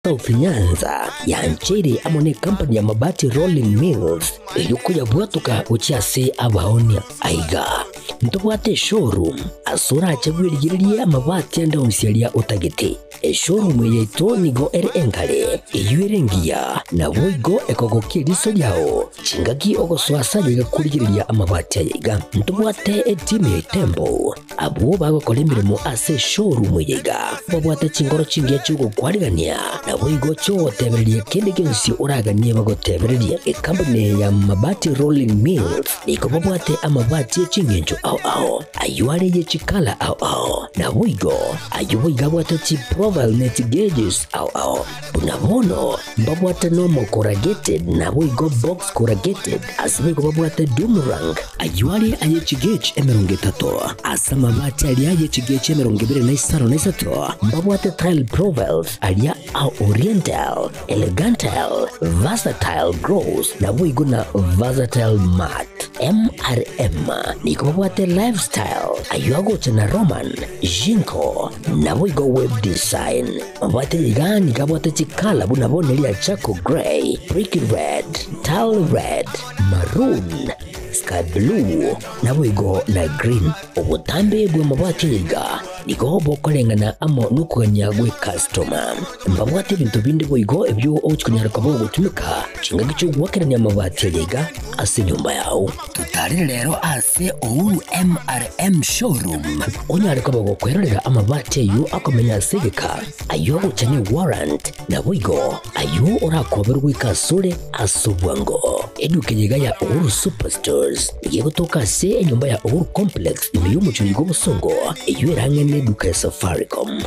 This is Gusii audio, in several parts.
South Nyanza yancheire amo necompany ya Mabati Rolling Mills eyio koyabwatoka gochia ase abaonia. Aiga ntobwate eshowroom ase orache bwerigererie amabati ande onsi aria otagete. Eshowroom eye yaito nigo ere engare, eyio ere engiya, naboigo ekogokia eriso riao chingaki ogosoa ase aye iga korigereria amabati aya iga. Ntobwate etimu ya Itembo Abwo bagokora emeremo ase eshowroom eye iga babwate chinkoro chingiya chi'ogokwarigania, naboigo chi'ogotebereria kende gionsi oraganie bagotebererie. Ekampuni eye ya Mabati Rolling Mills nigo babwate amabati e ching'encho ao ao, ayio are ye chikala ao ao, naboigo ayio boigo abwate chiprofile ne chigauges ao ao. Buna bono mbabwate normal corrugated naboigo box corrugated, ase boigo babwate doomerang. Ayio are aye chigauge 30, ase amabati aria aye chigauge 25, mbabwate tile profiles aria a oriental, elegantile, versatile gloss, naboigo na versatile matte. MRM nigo babwate lifestyle, ayio agocha na Roman, Jinko, naboigo web design. Mabwate iga nigo abwate chikala buna bono eria charcoal grey, brick red, tile red, maroon, sky blue, naboigo na green. Obotambe bw'amabati aya iga nigo bokoreng'ana amo nokogania gw'ekastoma. Mbabwate ebinto binde boigo ebio ogochia konyara koba ogotumeka chingaki chi'ogoakerania amabati aya iga ase enyomba yao. Totarere rero ase Uhuru MRM Showroom onyare koba gokwerorera amabati ayio akomenya ase egeka, ayio agocha ne warrant, naboigo ayio orakoberwe goika asore ase obwango. Eduka eye iga ya Uhuru Superstores nigo egotoka ase enyomba ya Uhuru Complex ime y'omochie oyo bw'obosongo eyio ere ang'e neduka ya Safaricom.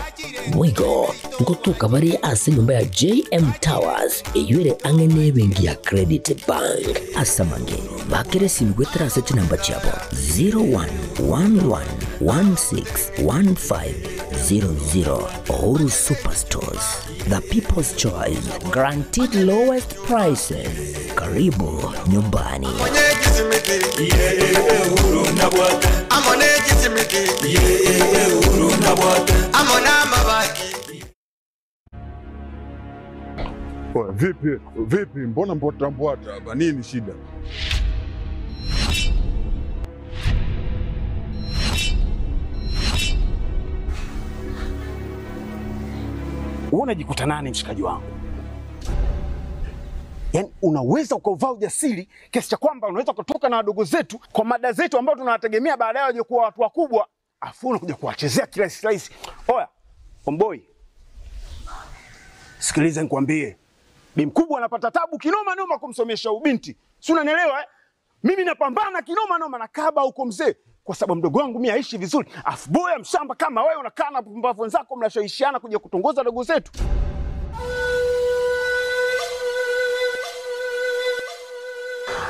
Boigo ngotoka bare ase enyomba ya JM Towers eyio ere ang'e nebenki ya Credit Bank. Ase amange, bakera esimi goetera ase chinamba chiabo 0111161500. Uhuru Superstores, the people's choice, guaranteed lowest prices. Karibu nyumbani. Oya, vipi vipi, mbona mbwata mbwata hapa? Nini shida? Wewe unajikuta nani mshikaji wangu? Yaani unaweza ukauvaa ujasiri kiasi cha kwamba unaweza kutoka na wadogo zetu kwa mada zetu ambao tunawategemea baadaye waje kuwa watu wakubwa, afu unakuja kuwachezea kirahisi rahisi. Oya, omboi, sikiliza nikwambie, bi mkubwa anapata tabu kinoma noma kumsomesha ubinti, si unanielewa eh? Mimi napambana kinoma noma na kaba huko mzee, kwa sababu mdogo wangu mimi aishi vizuri, afu boya mshamba kama wewe unakaa na pumbavu wenzako mnashawishiana kuja kutongoza dogo zetu.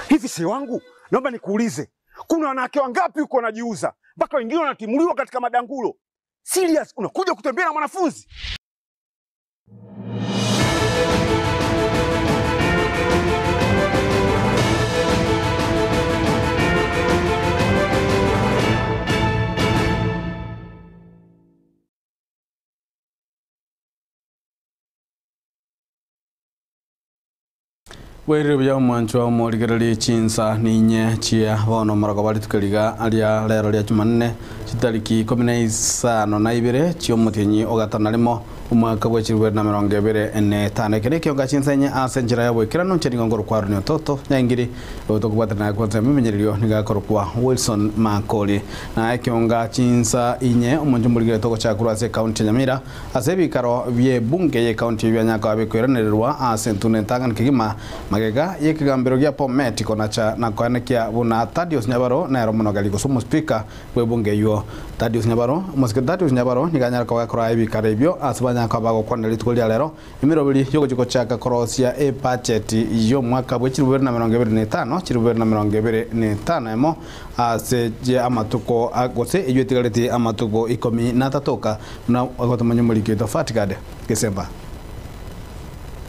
Hivi si wangu, naomba nikuulize, kuna wanawake wangapi huko wanajiuza mpaka wengine wanatimuliwa katika madangulo? Serious, unakuja kutembea na mwanafunzi? Bwairire buya omwanchwa omorigereria chinsa ninye chia bono omorogoba rituko riga ria rero ria Jumanne chitariki ikomi na isano na ibere chiomotienyi ogatano na rimo omwaka bwa chilifu ibere na emerongo ebere na etano. Eke nekionga chinsa inye ase enchera ya oboikeranu nche nigo nkorokwa Aaron Ototo Nyaingiri oyo tokobwaterana kwansa ememenyererio nigo akorokwa Wilson Makori. Na ekionga chinsa inye omonche omorigereria togochaka korwa ase ecounty ya Nyamira ase ebikaro bi'ebunge y'ecounty eyio bianyaka bikoiranererwa ase entunda entang'ani kegima magega y'ekegambero gia Bomet konacha na koenekia buna Thaddeus Nyabaro nere omonogeri gose omospika bw'ebunge eyio. Thaddeus Nyabaro Omosike Thaddeus Nyabaro nigo anyare koba gakoraa ebikaro ebio ase banyare koba bagokwanera rituko ria rero emeroberi y'ogochia gochaka korosia ebacheti y'omwaka bwe chilifu bibere na emerongo ebere na etano, chilifu bibere na emerongo ebere na etano emo ase amatuko gose eyio etigareti amatuko ikomi na atato oka, buna agotomanya omoriki oito Fatigad Gesemba.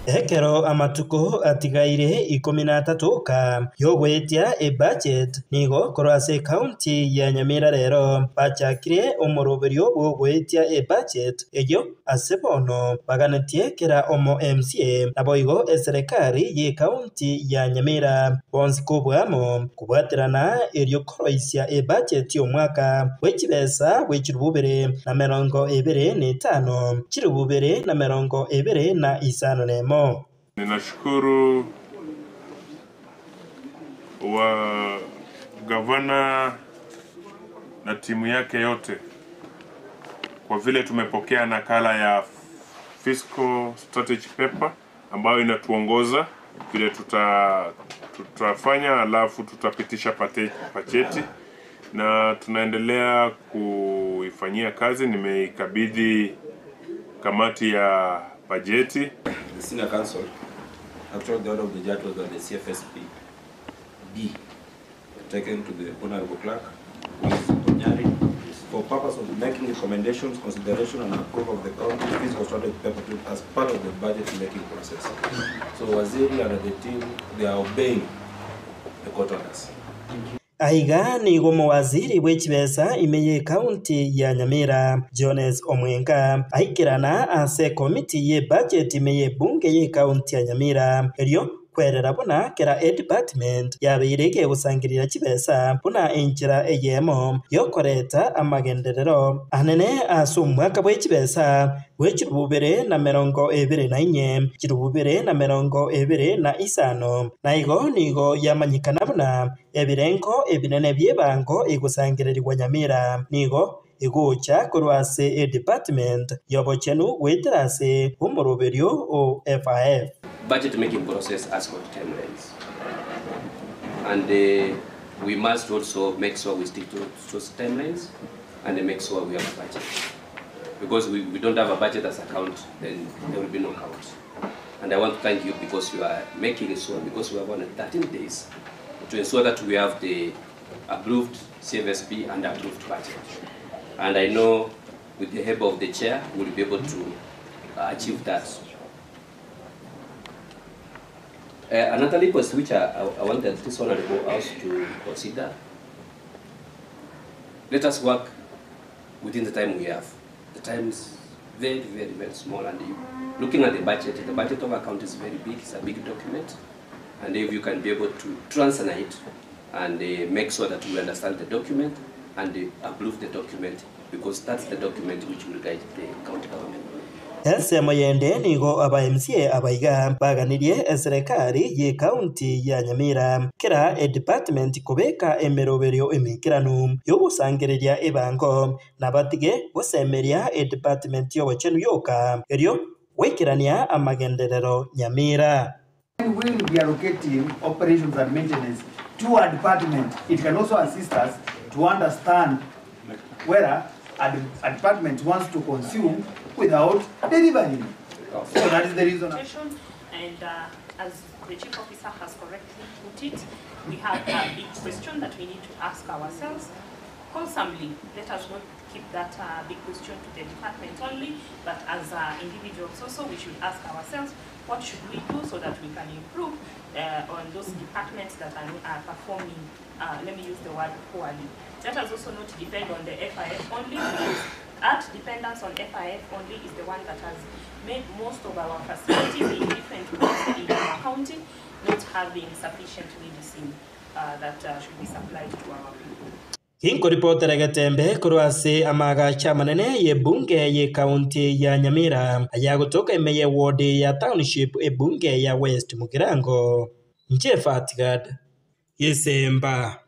Ekero amatuko atigaire ikomi na atato oka y'ogoetia ebudget nigo korwa ase ecounty ya Nyamira rero bachakire omoroberio bw'ogoetia ebudget eyio ase bono baganetie kera omo MCA naboigo eserekari y'ecounty ya Nyamira bonsi kobua amo kobwaterana erio koroisia ebudget y'omwaka bwe chibesa bwe 2025 2025. Ninashukuru wa gavana na timu yake yote kwa vile tumepokea nakala ya fiscal strategy paper ambayo inatuongoza vile tutafanya, alafu tutapitisha pacheti na tunaendelea kuifanyia kazi. Nimeikabidhi kamati ya bajeti. The senior council, actually the order of the judge was that the CFSP be taken to the honorable clerk, who is Onyari, for purpose of making recommendations, consideration and approval of the county fiscal strategy paper as part of the budget making process. So Waziri and the team, they are obeying the court orders. Aiga nigo mowaziri bw'echibesa ime y'ekaunti ya Nyamira Jones Omwenga aikerana ase ekomiti ye budget ime y'ebunge y'ekaunti ya Nyamira erio kwerera buna kera edepartment yabeire egegosangirira chibesa buna enchera eyemo yokoreta amagenderero anene ase omwaka bwe chibesa bwe 2024 2025 naigo nigo yamanyikana buna ebirengo ebinene by'ebango egosangererigwa Nyamira nigo egocha korwa ase edepartment y'obochenu goetera ase omoroberio o FIF. Budget making process has got timelines, and we must also make sure we stick to those timelines and make sure we have a budget. Because we don't have a budget as a count, then there will be no count. And I want to thank you because you are making sure, because we have only 13 days to ensure that we have the approved CFSP and approved budget. And I know with the help of the chair, we'll be able to achieve that. Another request which I wanted this honorable house to consider, let us work within the time we have. The time is very, very, very small, and you, looking at the budget of account is very big, it's a big document, and if you can be able to translate and make sure that we understand the document and approve the document, because that's the document which will guide the county government. Ensemo yende nigo aba MCA abaiga baganirie eserekari ye county ya Nyamira kera e department kobeka emeroberio emikiranu yogosangereria ebango nabatige gosemeria e department y'obochenu yoka erio gwekerania amagenderero Nyamira. We will be allocating operations and maintenance to our department. It can also assist us to understand whether a department wants to consume without delivering. So that is the reason. And as the chief officer has correctly put it, we have a big question that we need to ask ourselves. Wholesomely, let us not keep that big question to the department only, but as individuals also, we should ask ourselves, what should we do so that we can improve on those departments that are performing, let me use the word poorly. Let us also not depend on the FIF only, because that dependence on FIF only is the one that has made most of our facilities in different parts in our county not having sufficient medicine that should be supplied to our people. Inkoripotera Getembe korwa ase amagacha manene ye bunge ye county ya Nyamira aya gotoka ime ye ward ya township ebunge ya West Mugirango Njefatigad Yesemba.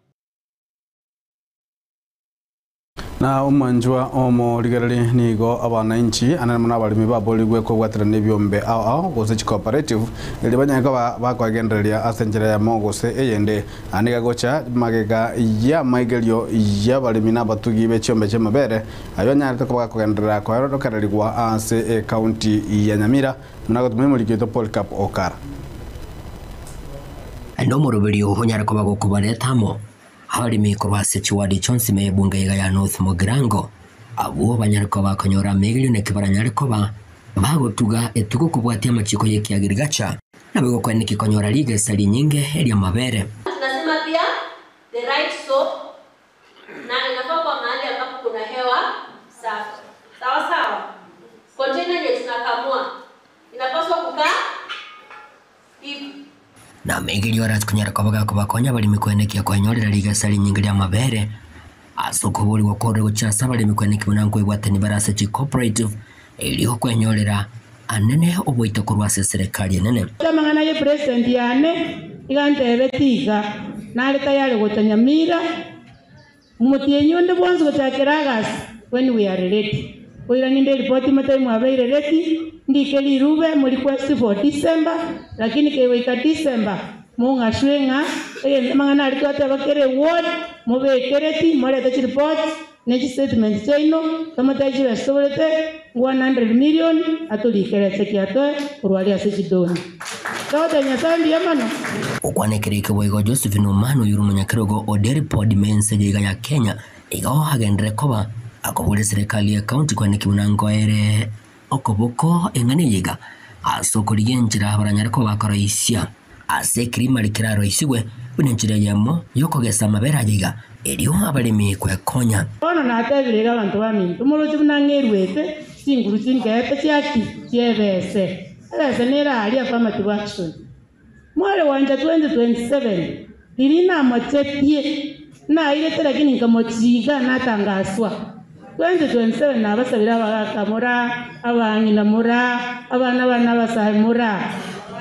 Na omwanjwa omorigereri nigo abananchi anene mono abarimi baborigwe kobwatera n'ebyombe ao ao gose chicooperative eri banyaka bakwagendereria ase enchera yamo gose eyende aniga gocha magega ya maigerio ya abarimi na abatugi b'echiombe chi'amabere ayo anyarete koba gakogenderera koerokererigwa ase ecounty ya Nyamira muna gotumia omorikito Polycarp Okara. Nomoroberio onyare koba gokobaretamo abarimi korwa ase chiwadi chonsi me ebunge iga ya North Mugirango abo banyare koba bakonyora amaigerio neki baranyare koba Bagotuga etugo kobwatia amachiko y'ekiagirigacha, nabo egokwaneki konyora rigesa rinyinge ri'amabere. Tunasema pia the right soap na inafaa kuwa mahali ambapo kuna hewa safi. Sawa sawa. Container yenye tunakamua inapaswa kukaa hivi. Na amaigerio arase konyara koba gakobakonya abaremi koenekia kwenyorera rigesa rinyinge ri'amabere ase okoborigwa kore gochia ase abaremi koenekia buna nkoebwatani bare ase chicooperative erio kwenyorera anene oboito korwa ase eserekari enene. Amang'ana ye president yane iga ntebeti iga, nare tayari gocha Nyamira, omotienyi onde bwonsi gochakera August when we are ready. Koira ninde eripoti motabe mwabeire ready, ndike rirube mo request for December, lakini kegoika December mong'aswe ng'a egento amang'ana aria twateba kera eward mobekereti morete chiripoti ne chistatement chiaino, tomotebi chibesa toborete 100 million atorikere ase kiatoe korwa aria ase chidoni. Togotebia Nyasaye mbuya mono. Gokwana ekero eke boigo Josephine Omano oyore omonyakerogo o Deripod mense ya iga ya Kenya igo agenderere koba akoboria eserekari ye county koenekia buna nkoere okoboko eng'ana eye iga ase okorigia enchera baranyare koba bakoroisia ase ekirimari keraroisigwe buna enchera eyemo y'okogesa amabere aye iga erio abaremi kwekonya. Bono natebire iga abanto baminto, moroche buna ng'eruete chinguru chinkeete chiaki chi'ebese. Ebese nere aaria affirmative action. Mware gwancha 2027 riria namochetie, nairete lakini nkamochiga natangaswa. 2027 nabasabire abagaka moraa, abang'ina moraa, abana bane abasae moraa.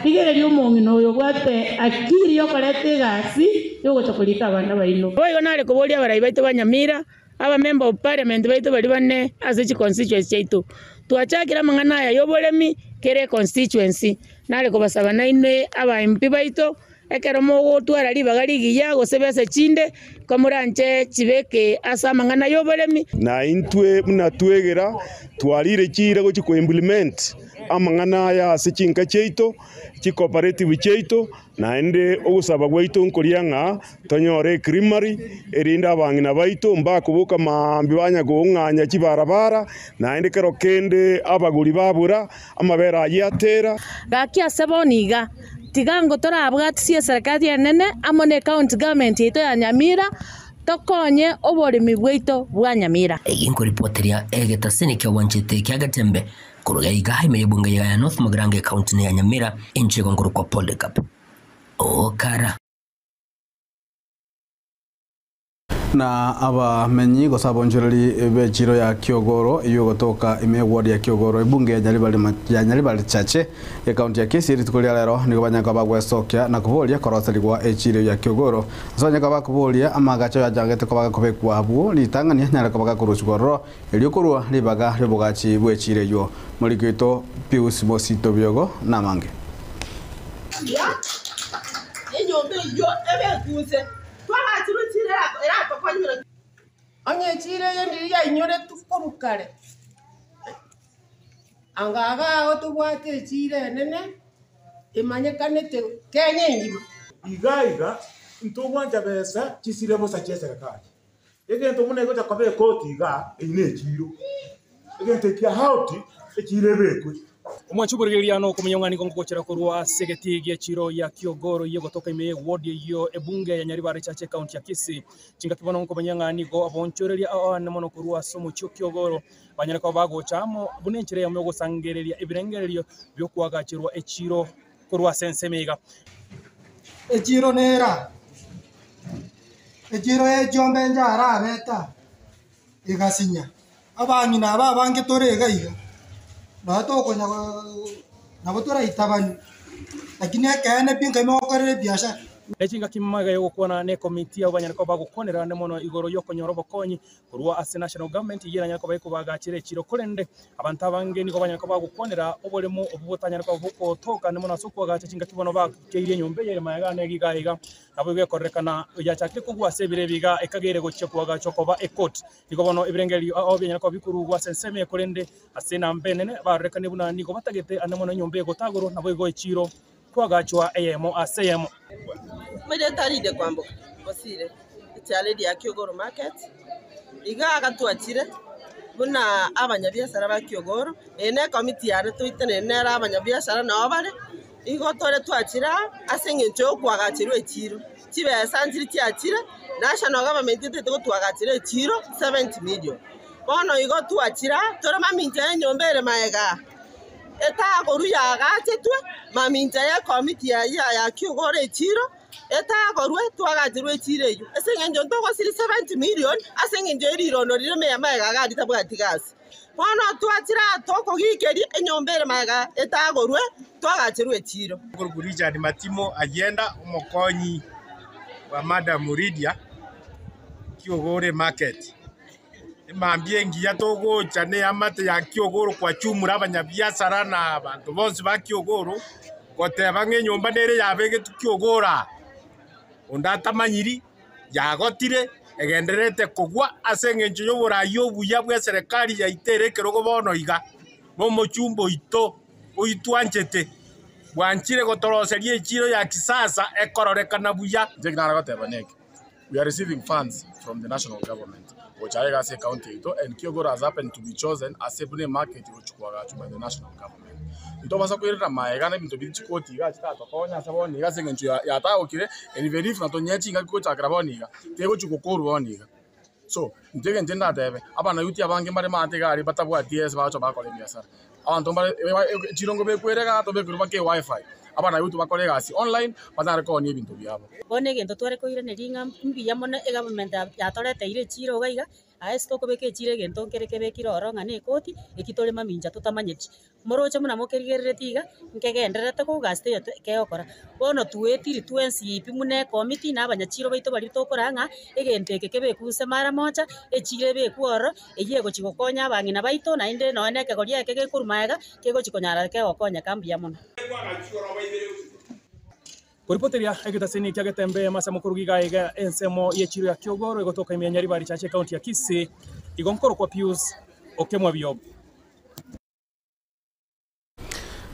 Rigereria omong'ina oyo obwate akiri yokoreta egasi yogocha korika abana baino. Boigo nare koboria abarai baito ba Nyamira, aba member of parliament baito baria bane ase chi constituency chiaito. Twachakire amang'ana aya y'oboremi kera econstituency. Nare kobasaba nainwe aba MP baito, ekero mogotwara ribaga rigiya gose besa chinde, komoranche chibeke ase amang'ana y'oboremi. Na intwe buna twegera, twarire chiira gochia ko-implement amang'ana aya ase chinka chiaito, chicooperative chiaito, naende ogosaba gwaito nkoria ng'a tonyore ecreamery, erinde abang'ina baito mbakoboka maambia banya kong'anya chibarabara, naende kero kende abagori babura, amabere ayio atera. Gaki ase bono iga, tiga ngo torabwatisie eserekari enene amo ne county government yaito ya Nyamira, tokonye oboremi bwaito bwa Nyamira. Eye nkoripoteria egetasini ki'obwanchete kia Getembe korwa iga ime y'ebunge ya North Mugirango ekaunti ya Nyamira enchera egonkorokwa Polycarp Okara. Na abamenyi gose abonchoreri b'echiro ya Kiogoro eyio egotoka ime y'eward ya Kiogoro ebunge ya Nyaribari ya Nyaribari Chache ekaunti ya Kisii rituko ria rero nigo banyare koba bagwesokia na koboria koroserigwa echiro ya Kiogoro ase banyare koba bakoboria amagacho yachagete koba gakobekwa abwo ritang'ani anyare koba gakorusigwa ororo erio korwa ribaga riobogachi bw'echiro eyio. Moriki oito Pius Mosito Biogo namange. Enyomba eyio ebe Twagachirwe chiira eratokonywe. Onye echiira eye ndiria yainyoretwe korwa kare, anga iga agwo tobwate echiira enene emanyekanete Kenya engima. Iga iga ntogwancha besa chisire bosa chi'eserekari. Egento buna egocha koba ekoti iga, eyio nechiiro. Egento ekia hauti echiiro ebekwe. Omwanchi oboregereria nokomenya ng'a nigo ngogochera korwa ase egetii gie chiro ya Kiogoro eyio egotoka ime y'eward eyio ebunge ya Nyaribari Chache ekaunti ya Kisii. Chingaki bono nkomanya ng'a nigo aboonchoreria aane mono korwa ase omochie o Kiogoro banyare koba bagocha amo buna enchera eyemo y'ogosangereria ebirengererio bi'okoagacherwa echiro korwa ase ensemo iga. Echiro nera, echiro y'echiombe njarabeta egasinya. Abang'ina aba abange tore iga iga, nonye tokonya nabo toraitabanie, lakini ekeene pi nkaima gokorera ebiashara. Ne chingaki magega y'ogokwana nekomiti abwo banyare koba bagokwanera ande mono igoro y'okonyora obokonyi korwa ase national government eyio eranyare koba ekobagachera echiro korende abanto abange nigo banyare koba bagokwanera oboremo obwo botanyare koba bogotoka ande mono ase okoagacha chingaki bono bakeirie enyomba eye ere magega ane iga iga nabo igo ekorerekana yachakire kogwa ase ebiro ebi iga ekagere gochia koagachwa koba ecourt. Nigo bono ebirengererio ao bianyare koba bikorugwa ase ensemo eye, korende ase enamba enene barorekanie buna nigo batagete ande mono enyomba egotagorwa, naboigo echiiro kwagachwa eyemo ase eyemo. Omanyete arinde kwamboka Bosire, echiaredi ya Kiogoro Market, iga agatwachire. Buna abanyabiasara ba Kiogoro, eye nekomiti yane toitenene nere abanyabiasara nao bare, igo tore twachire aa ase eng'encho y'okoagacherwa echiiro. Chibesa nchiri chiachire, National Government etagete gotwagachera echiiro 70 million. Bono igo twachire aa, tore mamincha y'enyomba ere magega aa, etagorwa yaagachetwe mamincha y'ekomiti yaye ya Kiogoro echiiro, Etagorwe twagacherwe echiiro eyio, ase engencho ntogosiria 70 million ase engencho ye rirondo rire mea magega iga ritabwati gasi. Bono twachire aa tokogikeria enyomba ere magega etagorwe twagacherwe echiiro. Okorokwa Richard Matimo Ayienda, omokonyi bwa Madam Lydia Kiogoro Market. Emambia engiya togocha neamate ya Kiogoro kwachumura abanyabiasara na abanto bonsi ba Kiogoro goteba ng'a enyomba nere yabegetwe Kiogoro aa, onde atamanyiri, yagotire, egendererete kogwa ase engencho y'oboraai obuya bw'eserekari yaito ere ekerogo bono iga, na omochumba oito oyio twanchete, bwanchire gotoroseria echiiro ya kisasa ekororekana buya. Inche eki nare goteba neke, We are receiving funds from the national government gocha aiga ase ecounty yaito and Kiogoro has happened to be chosen ase buna emarket gochia koagachwa by the national government. Ntobasa koirera maega na ebinto biria chikoti iga chitatokonya ase bono iga ase eng'encho ya yatagokire and even if natonyia chingaki gochakera bono iga, tegochi gokorwa bono iga. So, inche egento ndatebe, abanayuti abange mbare maate iga aria batabwati ase bagocha bakora ebiasara. Abanto mbare chirongo bekwere igaa tobekerwe mpaka ewifi, abanayuti bakore egasi online batare koonia ebinto biabo. Bono egento tware koiraneria ng'a mbuya mono egovernment yatoreteire echiro iga iga, aye ase tokobeka echiro egento nkere kebekire ororo ng'a na ekoti, eki tore mamincha totamanyeti. Moroche buna mokerigereretie iga, nkegendererete kogasta eye kegokora. Bono twetiri twensi pi buna ekomiti na abanyachiro baito baria tokoraa ng'a egento eke kebekwe nse mara mocha, echiro ebekwe ororo, eyio egochi gokonya abang'ina baito naende nonya na ekegori eke gekorwa magega, kegochi konyara kegokonyeka mbuya mono. Koripoteria egetaseni kia Getembe mase mokoruga iga iga ensemo y'echiro ya Kiogoro egotoka ime ya Nyaribari Chache ekaunti ya Kisii, igo nkorokwa Pius Okemwa Biob.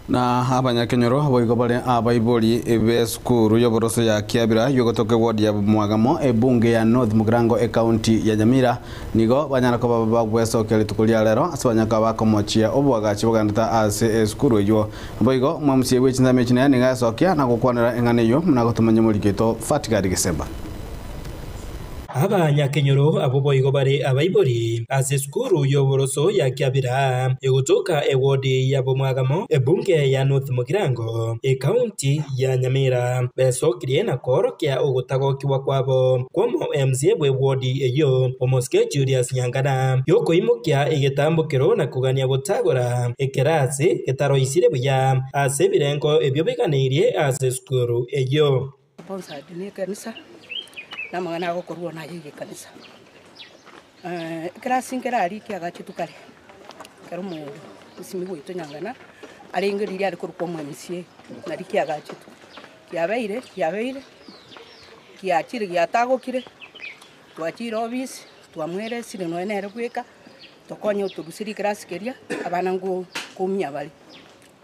Na abanyakenyoro boigo bare abaibori b'esukuru y'oboroso ya Kiabira y'ogotoka eward ya Mwagamo ebunge ya North Mugirango ecounty ya Nyamira nigo banyara koba bagwesokia rituko ria rero ase banyara koba bakomochia oboagachi bogenderete ase esukuru eywo. Boigo mwamusie bwe chinsemo echi nere nigo aesokia na gokwanera eng'ana eywo buna gotomanya omoriki oito Fatigari Gesemba. Abanyakenyoro abwo boigo bare abaibori ase esukuru y'oboroso ya Kiabira, egotoka ewodi ya Bomwagamo, ebunge ya North Mugirango, ekaunti ya Nyamira, besokirie na koorokia ogotagokigwa kwabo kw'omo MCA bw'ewodi eyio, Omosike Julius Nyangana, y'okoimokia egetambokero na kogania gotagora ekerasi getaroisire buya ase ebirengo ebio biganeirie ase esukuru eyio. Sponsored ne ekanisa, na amang'ana agokorwa naye iga ekanisa. Ekerasi nkere aria kiagachetwe kare, ekero omosimi bwaito Nyangana arenge riria are korokwa omo MCA, nario kiagachetwe. Kiabeire kiabeire, kiachire giatagokire, twachire ofisi, twamweresire nonya nere bweka, tokonye otoruserie ekerasi keria, abana nko nkoumia bare,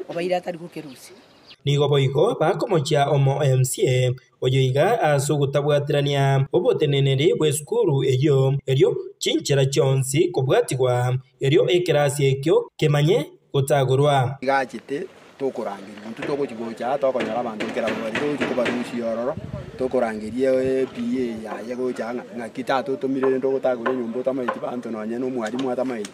obaire atari gokerusia. Nigo boigo bakomochia omo MCA oyo iga ase ogotabwaterania oboteneneri bw'esukuru eyio, erio chinchera chionsi kobwatigwa, erio ekerasi ekio kemanye gotagorwa. Iga achete tokorangeria intwe togochi gocha aa tokonyora abanto ekero abwo bare togochi kobarusia ororo, tokorangeria ePA yaye gocha ng'a ng'aki tata otomire rende ogotagora enyomba otamaeti banto nonye na omwalimu atamaeti,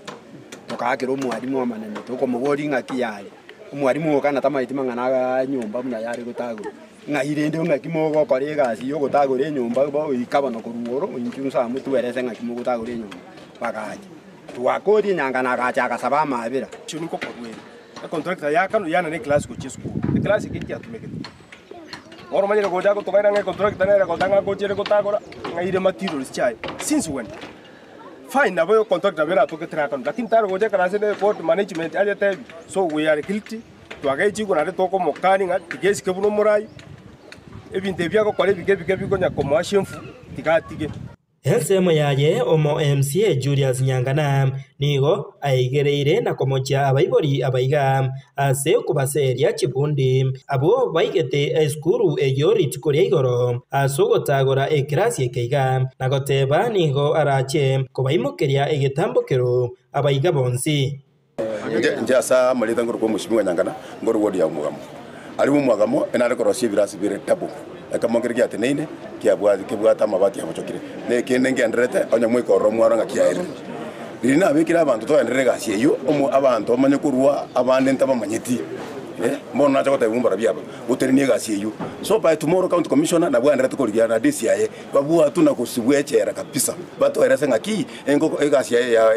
tokaakera omwalimu amanene tokomoboria ng'aki yare. Omwalimu oka natamaeti mang'ana aya enyomba buna yare gotagorwa, ng'ai rende ng'aki mogokora egasi ya ogotagora enyomba goika bono korwa igoro inchuo nsa motwerese ng'aki mogotagora enyomba. Bagacha, twakoria enyanga na agacha agasaba amabera. Chuni nkokorwa ere econtractor yakanwa yana ne eclass gochia esukuru, eclass eke nkiatumegete. Bono omanyire gocha gotogaira ng'a econtractor nere gotanga ng'a gochia ere gotagora ng'a ire materials chiaye, since when? Fine nabo econtractor nabo eratoke terakanwa lakini tari gocha ekarase ne board management ayetebi so we are guilty twagechigwa naende tokomokani ng'a tiga esike buna omorai, ebinto ebi agokora ebike ebike bikonya komoa shameful tiga atige. Ensemo yaye omo MCA Julius Nyangana nigo aigereire na komochia abaibori abaiga ase okobaseria chibundi abwo baigete esukuru eyio rituko ria igoro ase ogotagora ekirasi eke iga na goteba nigo arache kobaimokeria egetambokero abaiga bonsi. Inche ase amareta nkorokwa Omosimigwa Nyangana, nkore ward ya Omogamo. Aria Omogamo enare korosia ebirasi bire double, ekemo nkere giateneine kiabwate kebwate amabati abochokire, na ekende ngendererete onye moika ororo mwarora ng'a kiaerire. Riria nabekire abanto togenderere egasi eyio, omo abanto bamanye korwa abande ntabamanyeti, eh, bono nacha gotebigwa mbarabio aba, gotenenia egasi eyio. So by tomorrow county commissioner nabwo agendererete korigia na DCI aye, babwatwe na gosibwa echela kabisa, batoerese ng'aki engoko egasi yaye ya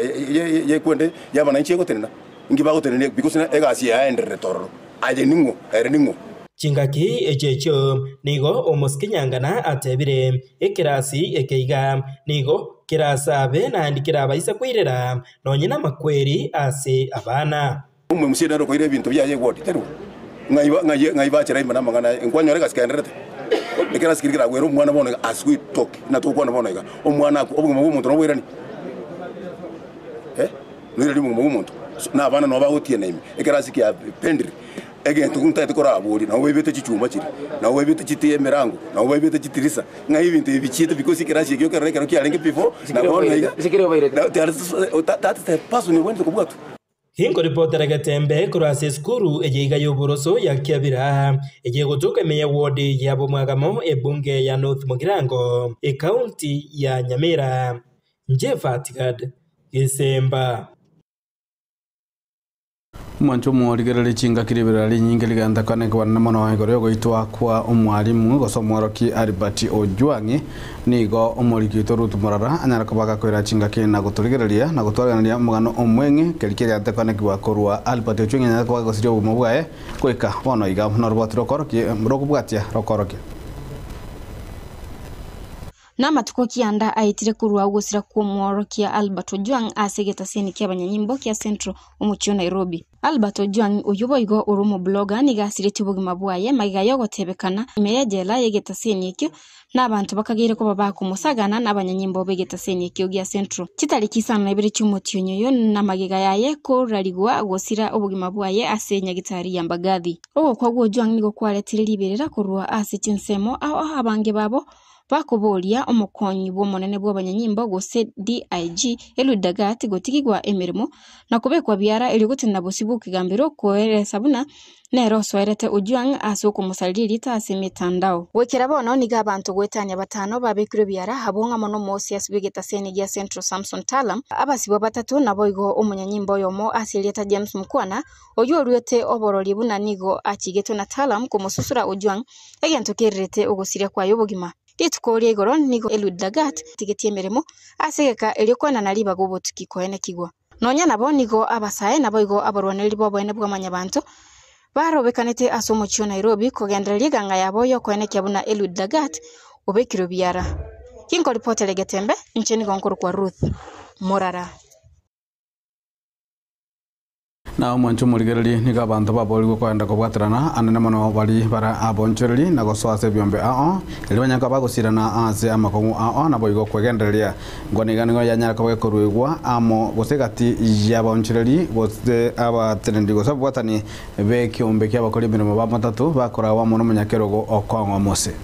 yekwende Y'abananchi egotenena, inki bagotenenia because egasi yaendererete ororo. Aye ning'o? Ere ning'o? Chingaki echio echio nigo omosike Nyangana atebire, Ekerasi eke iga nigo kerasabe naende kerabaise koirera nonye namakweri ase abana. Omomusia nere okoira ebinto biaye egoti, terwa ng'ai ng'ai ng'ai bachera ime namang'ana aye, nkwanyora egasi kendererete? Ekerasi keria keragwere omwana bono iga as we talk, buna togokwana bono iga, omwana akwe, obogima bwa omonto noboirani? Eh, noirani obogima bwa omonto? So na abana nabo bagotiena ime, ekerasi kia pendire, egento ntagete koraborie, nabo baibete chichuma chiria, nabo baibete chiti emerango, nabo baibete chitirisa, ng'ai ebinto ebi bichiete because ekerasi ekio ekerore ekero kiarenge before, na bono iga, that is the person obwenerete kobwatwa. Inkoripotera getembe korwa ase esukuru eye iga y'oboroso ya Kiabira, eye egotoka ime ya ward ya Bomwagamo, ebunge ya North Mugirango, ecounty ya Nyamira. Inche Fatgad Gesemba. Omwancho omorigereria chingaki riberera rinyinge rigenta koanekigwa mono igoro y'ogoitwa kwa omwalimu gose omworoki Albert Ojwang'i. Nigo omoriki oito Ruth Morara anyare koba agakoira chingaki na gotorigereria na gotwareganeria omogano omweng'e keria kiagente koanekigwa korwa Albert Ojwang'i anyare koba agosiria obogima bwaye goika bono iga buna oroboti rokorokia rokobwatia rokorokia. Namatuko kianda aetire korwa ogosira kw'omworokia Albert Ojwang ase egetaseni ki'abanyanyimbo kia Central omochie o Nairobi. Albert Ojwang oyio boigo ore omobloga nigo asiretie obogima bwaye magega y'ogotebekana ime y'ejela y'egetaseni ekio na abanto bakageire koba bakomosagana n'abanyanyimbo b'egetaseni ekio gia Central. Chitariki isano na ibere chi'omotienyi oyo na magega yaye korarigwa gosira obogima bwaye ase nyagitari ya Mbagathi. Ogokwa gw'Ojwang nigo kwaretire riberera korwa ase chinsemo ao abange babo bakoboria omokonyi bw'omonene bw'abanyanyimbo gose DIG Eliud Lagat gotigigwa emeremo na kobekwa biara erio gotenena bosio bw'okegambero koeresa buna nere osoerete Ojwang ase okomosareria erieta ase emetandao. Goikera bono nigo abanto goetania batano babekirwe biara abwo ng'amo n'omosiasi bw'egetaseni gia Central Samson Talam, abasibwa batato naboigo omonyanyimbo oyomo ase erieta James Mukwana oyio oruete oborori buna nigo achigetwe na Talam komosusura Ojwang egento kererete ogosiria kwaye obogima. Rituko ria igoro nigo Eliud Lagat atigetie emeremo ase egeka erio koenana ribaga obotuki koenekigwa. Nonya nabo nigo abasae naboigo abarwanereri b'oboene bwa mwanyabanto barobekanete ase omochie o Nairobi kogendereria eganga yabo y'okoenekia buna Eliud Lagat obekirwe biara. Ginkoripotera egetembe, inche nigo nkorokwa Ruth Morara. Na omwancho omorigereria nigo abanto baboorigwe koenda kobwaterana anene mono baria bare abonchoreri na gosoa ase ebiombe ao, erio banyare koba bagosirana ase amakong'u ao, naboigo kwegendereria. Ngwana iga nigo yanyare koba gekoruegwa amo gose egati y'abaonchoreri gose abateneneri gose ababwatani b'ekiombe ki'abakori emeremo ba matatu bakoragwa amo nomonyakerogo okong'a omose.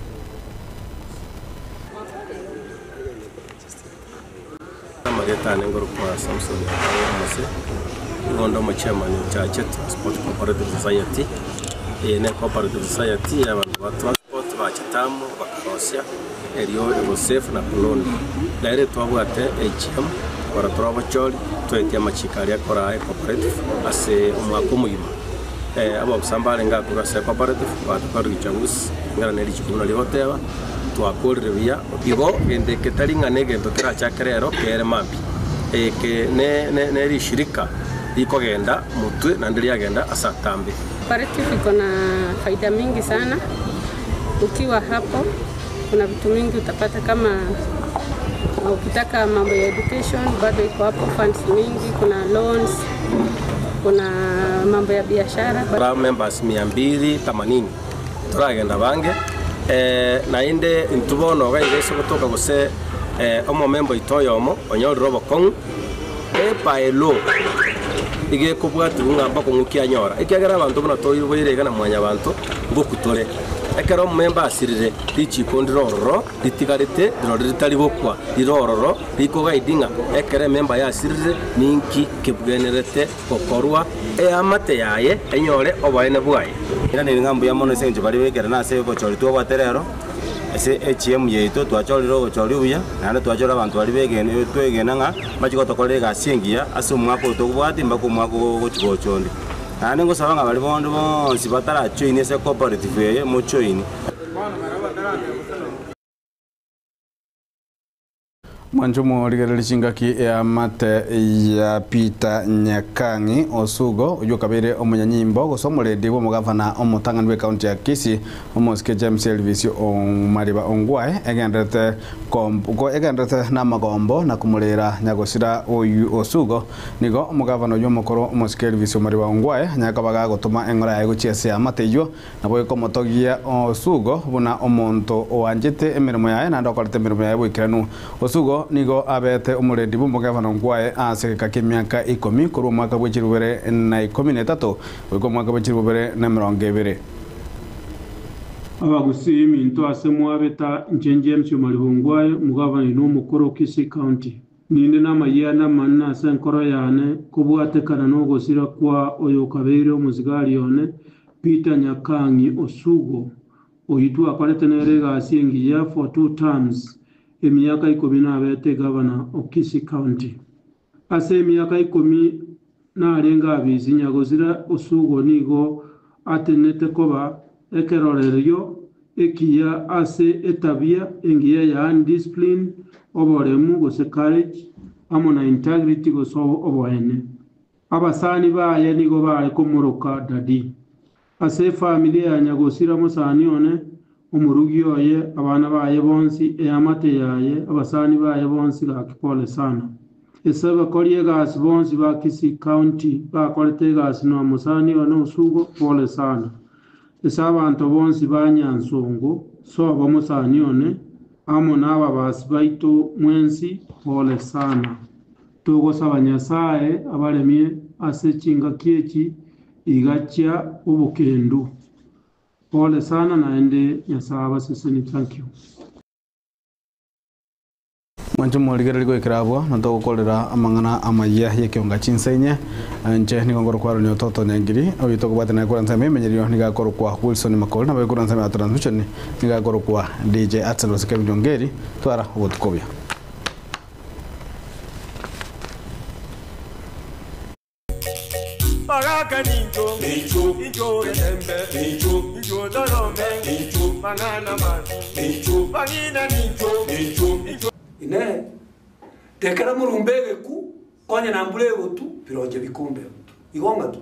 Amarieta ane ngorokwa Samson Otango Omose, nigo onde omochairman o Chache Transport Cooperative Society. Eye ne cooperative society ya abanto ba transport bachete amo bakarosia erio ego save na kuloan. Nere twabwate AGM kora tore obochori twaetie amachiko aria akoraa ecooperative ase omwaka omogima. Abaofisa mbarenge akorwa ase ecooperative batokorire uchaguzi kulingana ne richiko buna rigoteba. Twakorire buya, igo gento eke tari ng'a negento kerachake rero kere mambia. Eke ne rishirika rikogenda motwe naende riagenda ase atambe. Cooperative iko na faida mingi sana, ukiwa hapo kuna vitu mingi utapata kama ukitaka mambo ya education bado iko hapo funds mingi, kuna loans, kuna mambo ya biashara. Tore members mia mbili themanini toragenda bange, naende intwe bono iga iga ase gotoka gose Omomemba oito oyomo onyorire obokong'u, e by law iga ekobwatigwa ng'a mbakong'u ki anyora, ekiagera abanto buna toiboire iga na mwanyabanto ngoku tore. Ekero omomemba asirire, richiko ndire ororo ritigarete rirorio ritari gokwa, rire ororo rikogaidi ng'a ekero ememba yasirire ninki kebwenerete gokorwa eamate yaye enyore oboene bwaye. Iraneria ng'a mbuya mono ase engencho baria baikerana ase obochori twabwate rero, ase HM yaito twachorire obochori obuya, naende twachorire abanto baria begene twegena ng'a mbachie gotokorera egasi engiya ase omwaka oyo tobwate mpaka omwaka ogochia gocha onde. Naende ngosaba ng'a baria bonde bonsi batarajoini ase ecooperative eye mojoini. Mwanche omorigereria chingaki eamate ya Peter Nyakang'i Osugo, oyio okabeire omonyanyimbo gose omoredi bw'omogavana omotang'ani bw'ekaunti ya Kisii, omosike James Elvis Omariba Ongwae, egendererete egendererete namagombo na komorera nyagosira oyio Osugo. Nigo omogavana oyio omokoro omosike Elvis Omariba Ongwae anyare koba gagotoma eng'ora yaye gochia ase eamate eyio Naboigo komotogia Osugo buna omonto oanchete emeremo yaye naende okorete emeremo yaye boikeranu. Osugo nigo abete omorendi bw'omogavana Ongwae ase egeka ki'emiaka ikomi korwa omwaka bwe chilifu bibere na ikomi na etato goika omwaka bwe chilifu bibere na emerongo ebere. Abagusii minto ase mwabeta inche James Omariba Ongwae, omogavana oino omokoro o Kisii County. Ninde namayianda amanene ase enkoro yane kobwatekana nogosira kwa oyokabeire omosigari one Peter Nyakang'i Osugo, oyio twakorete nere egasi engiya for two terms, emiaka ikomi nabete Governor o Kisii County. Ase emiaka ikomi narenge abisi, Nyagosira Osugo nigo atenete koba ekerorerio ekiya ase etabia engiya yaani discipline, oboremu gose courage, amo na integrity gose oboene. Abasani baye nigo bare komoroka Daddy. Ase efamilia ya nyagosira mosani one, omorugi oye, abana baye bonsi, eamate yaye, abasani baye bonsi gaki pole sana. Ase abakori egasi bonsi ba Kisii County bakorete egasi na mosani one Osugo pole sana. Ase abanto bonsi ba Nyansongo sobo mosani one amo na ababasi baito mwensi pole sana. Togosaba Nyasae abaremie ase chingaki echi iga chia obokendu. Pole sana naende Nyasae abasesenie thank you. Mwanche morigererie goikera abwo, na togokorera amang'ana amayia y'ekionga chinsa inye. Inche nigo nkorokwa Aaron Ototo Nyangiri, oyio tokobwate naye korwa ensemo y'emenyerio nigo akorokwa Wilson Makori, nabo korwa ensemo ya transmission nigo akorokwa DJ Atson gose Kevin Ongeri. Twara obotuko obuya. Bagaka nincho, incho getembe, incho torome, mang'ana masu, bang'ina nincho, incho. Inee! Tekera morumba egeku, konya na mbura egotu, bironche bikumbeo. Igo ng'aki?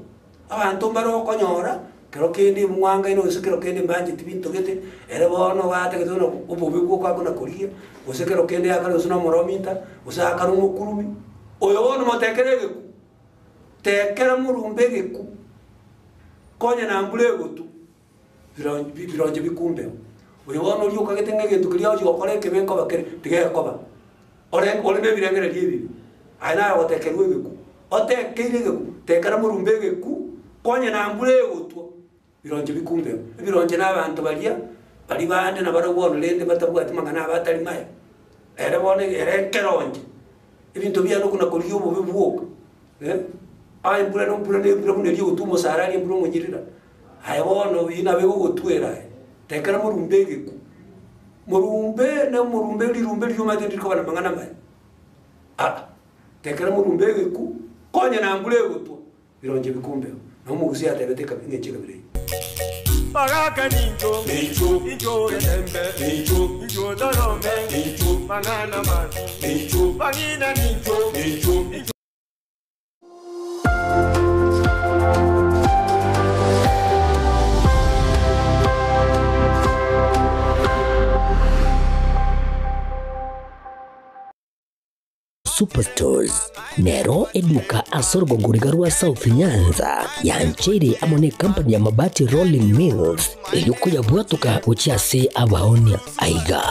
Abanto mbare okonyora, kero kende mwangaine gose kero kende mbancheti binto gete, ere bono batagete buna obobe bwoka akona korigia, gose kero kende akare gose na omorominta, gose akare omokurumi. Oyo bono motekere egeku, tekera morumba egeku, konya na mbura egotu, bironche bikumbeo. Oyo bono oria okagete ng'a egento keria agochia gokora ekebe nkoba kere, tigekoba. Ore ore nebirengererio ebibe, aye naye ogotekerwa egeku, otekeire egeku, tekera morumba egeku, konya na mbura egotwa, bironche bikumbeo. Ebironche na abanto baria, baria bande nabarabwo bono rende batabwati mang'ana abo atari maya, ere bono ere ekeronche, ebinto biane okona korigia obobe bwoka eh, aye embura na embura na embura buna eria egotwa omosara aria embura omonyirira, aye bono eywo nabo egogotwera aye, tekera morumba egeku. Morumbe na omorumbe rirumbe riria omanyete ndirikoba na amang'ana amaya. Aa, tekera morumbe egeku, konya na mbura egotwa, bironche bikumbeo. Na omogusii atebete ekabi ng'encho ekabira eyio. Bagaka nincho, incho getembe, incho torome, mang'ana masu, bang'ina nincho, incho. Superstores nero eduka ase orogongo riga rwa South Nyanza yancheire amo ne company ya Mabati Rolling Mills erio koyabwatoka gochia ase abaonia. Aiga.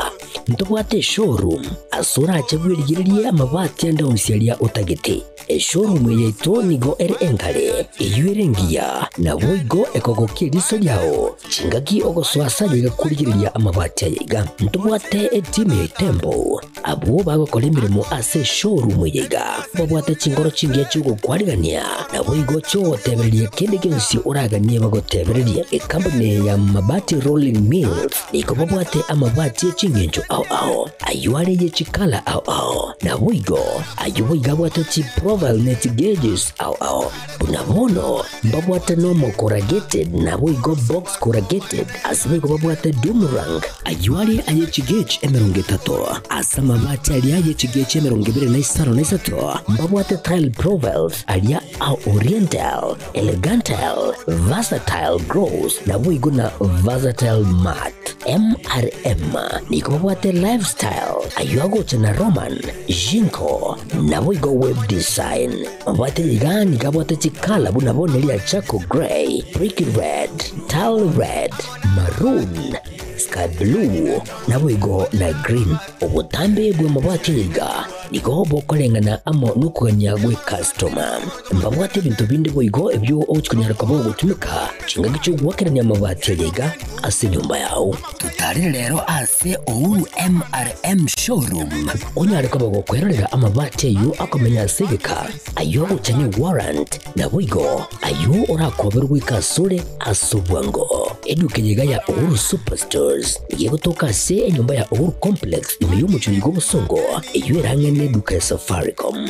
Ntobwate eshowroom ase orache bwerigererie amabati ande onsi aria otagete. Eshowroom eye yaito nigo ere enkare, eywo ere engiya, naboigo ekogokia eriso riao chingaki ogosoa ase aye iga korigereria amabati aya iga. Ntobwate etimu ya Itembo abwo bagokora emeremo ase eshowroom eye iga, babwate chinkoro chingiya chi'ogokwarigania, naboigo chiogotebereria kende gionsi oraganie bagotebererie. Ekampuni eye ya Mabati Rolling Mills nigo babwate amabati e ching'encho ao ao, ayio are ye chikala ao ao, naboigo ayio boigo abwate chiprofile ne chigauges ao ao. Buna bono mbabwate normal corrugated naboigo box corrugated, ase boigo babwate doom rank, ayio are aye chigauge 30, ase amabati aria aye chigauge 25, mbabwate tile profiles aria a oriental, elegantal, versatile gloss, naboigo na versatile matte. MRM nigo babwate lifestyle, ayio agocha na Roman, Jinko, naboigo web design. Mabwate iga nigo abwate chikala buna bono eria charcoal grey, brick red, tile red, maroon, sky blue, naboigo na green. Obotambe bw'amabati aya iga nigo bokoreng'ana amo nokogania gw'ecustoma. Mbabwate ebinto binde boigo ebio ogochia konyara koba ogotumeka chingaki chi'ogoakerania amabati aya iga ase enyomba yao. Totarire rero ase Uhuru MRM Showroom onyare koba gokwerorera amabati ayio akomenya ase egeka, ayio agocha ne warrant, naboigo ayio orakoberwe goika asore ase obwango. Eduka eye iga ya Uhuru Superstores nigo egotoka ase enyomba ya Uhuru Complex ime y'omochie oiga obosongo, eyio erang'e neduka ya Safaricom.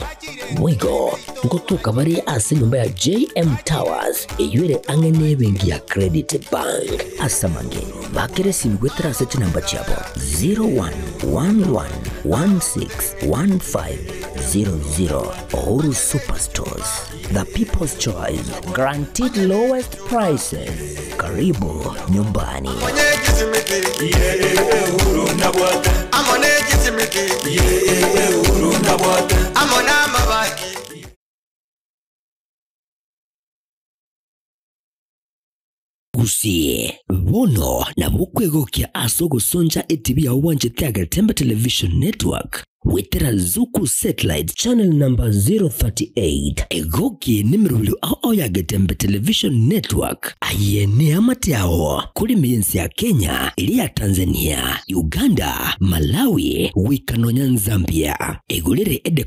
Boigo ngotoka bare ase enyomba ya JM Towers eyio ere ang'e nebenki ya Credit Bank. Ase amange, bakera esimi goetera ase chinamba chiabo 0111161500. Uhuru Superstores, the people's choice, guaranteed lowest prices. Karibu nyumbani. Gusii, bono nabo okwegokia ase ogosoncha etibi yao bwanchete ya Getembe Television Network goetera Zuku Satellite channel number 038. Egokie nemerobio ao ao ya Getembe Television Network. Aye neamate ao korime y'ense ya Kenya, eria ya Tanzania, Uganda, Malawi, goika nonya Zambia. Egorere ede.